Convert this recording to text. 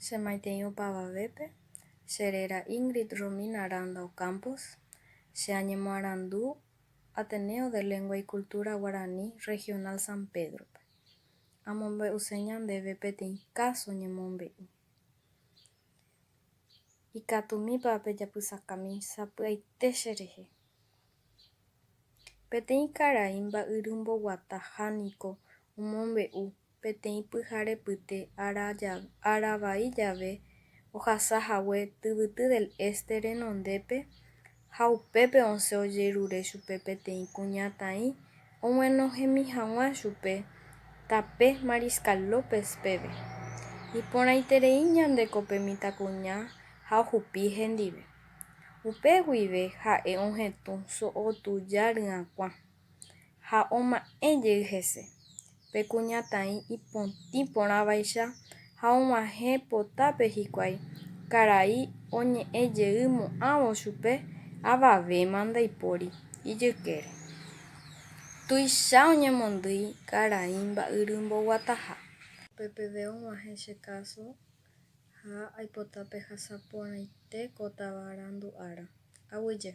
Che maitei opavavépe, che réra Ingrid Romina Aranda Ocampos, che añemoarandu Ateneo de Lengua y Cultura Guarani Regional San Pedro-pe. Amombe'use ñandéve peteĩ káso ñemombe'u. Ikatumípa pejapysakami sapy'aite cherehe. Peteĩ karai mba'yrumboguataha niko omombe'u peteĩ pyharepyte ára vai jave ohasahague Tyvyty del Este renondépe ha upépe osẽ ojerure chupe peteĩ kuñataĩ oguenohẽmi hag̃ua chupe tape Mariscal López peve. Iporãiterei ñandeko pe mitãkuña ha ohupi hendive. Upe guive ha'e ohetũ so'o tuja ryakuã ha oma'ẽ jey hese. Pe kuñataĩ ipotĩ porãvaicha ha og̃uahẽ potápe hikuái, karai oñe'ẽ jey mo'ãvo chupe avavéma ndaipóri ijykére. Tuicha oñemondýi karai mba'yrumboguataha. Upepeve og̃uahẽ che káso ha aipota pehasa porãite ko tavarandu ára. Aguyje.